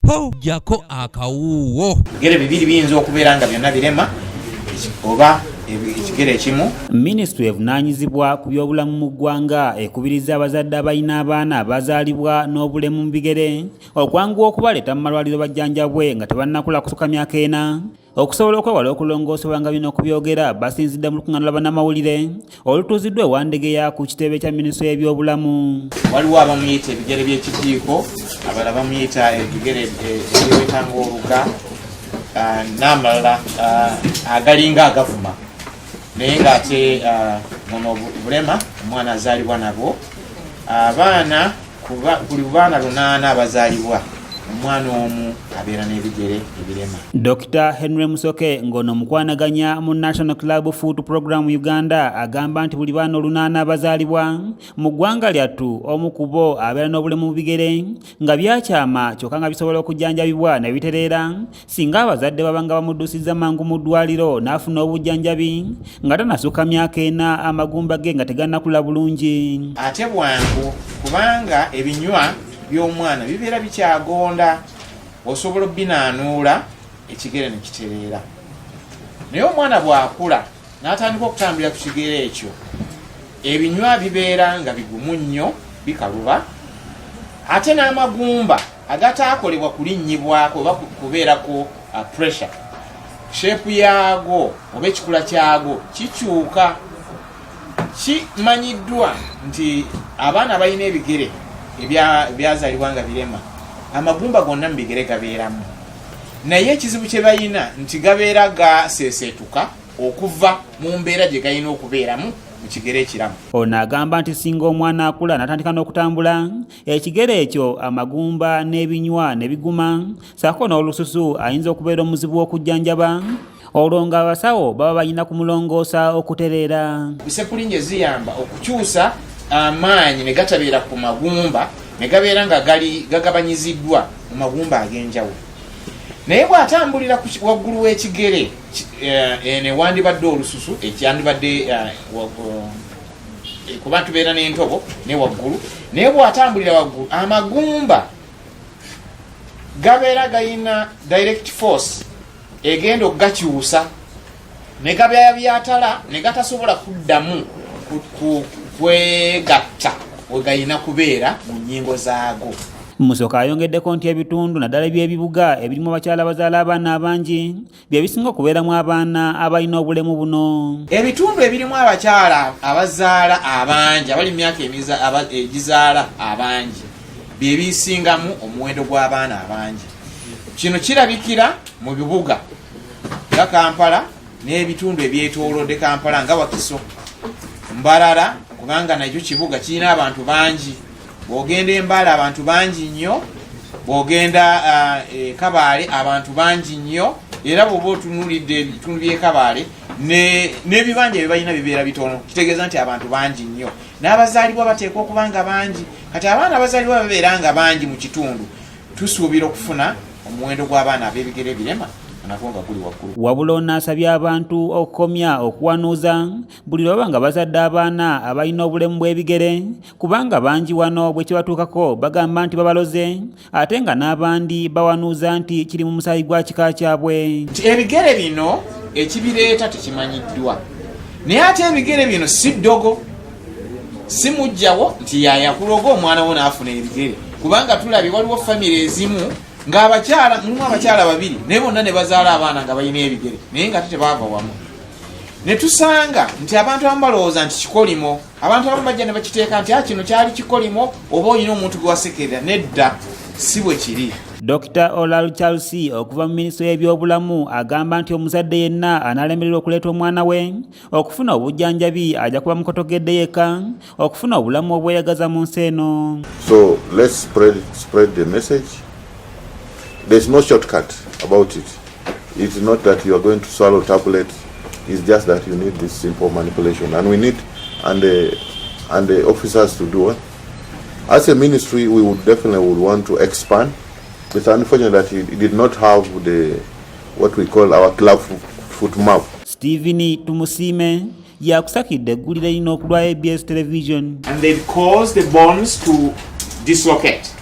Ho, jjako akawuuwo. Ebigere bibiri biyinza okubeera nga byonna birema oba ekigere ekimu. Minisitule evunaanyizibwa ku byobulamu mu ggwanga ekubiriza abazadde abalina abaana abazaalibwa n'obulemu mu bigere okwanguwa okubaleeta mu malwaliro bajjanjabwe nga tebannakula kusuka myaka 4 okusobola okwewala okulongoosebwa. Nga bino okubyogera basinzidde mu lukuŋŋaana lwa bannamawulire olutuuziddwa e Wandegeya ku kitebe kya minisitule y'ebyobulamu. Waliwo abamuyita ebigere by'ekijiiko, abalala bamuyita ebigere ebiweta ng'oluga, n'amalala agalinga agavuma, naye ng'ate buno bulema omwana azaalibwa nabwo. Abaana buli baana 800 abazaalibwa, omwana omu abeera n'ebigere ebirema. Dr Henry Musoke, ng'ono mukwanaganya mu National Club Foot Program Uganda, agamba nti buli baana 800 abazaalibwa mu ggwanga lyattu, omu ku bo abeera n'obulemu mu bigere nga byakyama, kyokka nga bisobola okujjanjabibwa ne bitereera singa abazadde baba nga bamudduusizza mangu mu ddwaliro n'afuna obujjanjabi nga tanasukka myaka 4, amagumba ge nga tegannakula bulungi. Ate bwangu, kubanga ebinywa by'omwana bibeera bikyagonda, osobola obbinaanuula ekigere ne kitereera. Naye omwana bw'akula n'atandika okutambulira ku kigere ekyo, ebinywa bibeera nga bigumu nnyo, bikaluba, ate n'amagumba agataakolebwa kulinnyibwako oba kubeerako pressure, shape yaago oba ekikula kyago kikyuka. Kimanyiddwa nti abaana balina ebigere ebyazaalibwa nga birema, amagumba gonna mu bigere gabeeramu, naye ekizibu kye balina nti gabeera gaseeseetuka okuva mu mbeera gye galina okubeeramu mu kigere ekiramu. Ono agamba nti singa omwana akula n'atandika n'okutambula, ekigere ekyo amagumba n'ebinywa ne biguma ssaako n'olususu, ayinza okubeera omuzibu okujjanjaba, olwo ng'abasawo baba balina kumulongoosa okutereera. Sepulingi eziyamba okukyusa amaanyi ne gatabeera ku magumba, ne gabeera nga gali gagabanyiziddwa mu magumba ag'enjawulo. Naye bw'atambulira waggulu w'ekigere, eno ewandibadde olususu, ekyandibadde kuba tubeera n'entobo ne waggulu, naye bw'atambulira waggulu, amagumba gabeera gayina direct force egenda okugakyusa ne gabeera byatala ne gatasobola kuddamu kwegatta we gayina kubeera mu nnyingo zaago. Musoka ayongeddeko nti ebitundu naddala ebyebibuga ebirimu abakyala abazaala abaana abangi bye bisinga okubeeramu abaana abalina obulemu buno. Ebitundu ebirimu abakyala abazaala abangi, abali mu myaka egizaala abangi, bye bisingamu omuwendo gw'abaana abangi. Kino kirabikira mu bibuga nga Kampala n'ebitundu ebyetoolodde Kampala nga Wakiso, Mbarara, kubanga nakyo kibuga kirina abantu bangi. Bw'ogenda Embaala, abantu bangi nnyo. Bw'ogenda e Kabaale, abantu bangi nnyo. Era bw'oba otunuulidde ebitundu by'e Kabaale n'ebibanja bye balina bibeera bitono, kitegeeza nti abantu bangi nnyo n'abazaalibwa bateekwa okuba nga bangi. Kati abaana abazaalibwa babeera nga bangi mu kitundu, tusuubira okufuna omuwendo gw'abaana ab'ebigere ebirema nagwo nga guli waggulu. Wabula ono asabye abantu okukomya okuwanuuza buli lwe baba nga bazadde abaana abalina obulemu bw'ebigere, kubanga bangi wano bwe kibatuukako bagamba nti babaloze, ate nga n'abandi bawanuuza nti kiri mu musaayi gwa kika kyabwe. Nti ebigere bino ekibireeta tekimanyiddwa, naye ate ebigere bino si ddogo, si mujjawo nti yayakuloga omwana wo n'afuna ebigere, kubanga tulabye waliwo famire ezimu ng'abakyala mulimu abakyala babiri, naye bonna ne bazaala abaana nga balina ebigere, naye nga ate tebaava wamu. Ne tusanga nti abantu abamu balowooza nti kikolimo. Abantu abamu bajja ne bakiteeka nti, "Ah, kino kyali kikolimo oba olina omuntu gwe wasekerera." Nedda, si bwe kiri. Dr Olal Charles okuva mu minisitule y'ebyobulamu agamba nti omuzadde yenna anaalemererwa okuleeta omwana we okufuna obujjanjabi ajja kuba mukotogedde yekka okufuna obulamu obweyagaza mu nsi eno. So let's spread the message. There's no shortcut about it. It's not that you are going to swallow tablets. It's just that you need this simple manipulation, and we need and the officers to do it. As a ministry, we would definitely would want to expand. It's unfortunate that it did not have the what we call our club foot map. Stephen Tumusiime yakusakidde eggulire lino okulwa ABS Television. And they cause the bones to dislocate.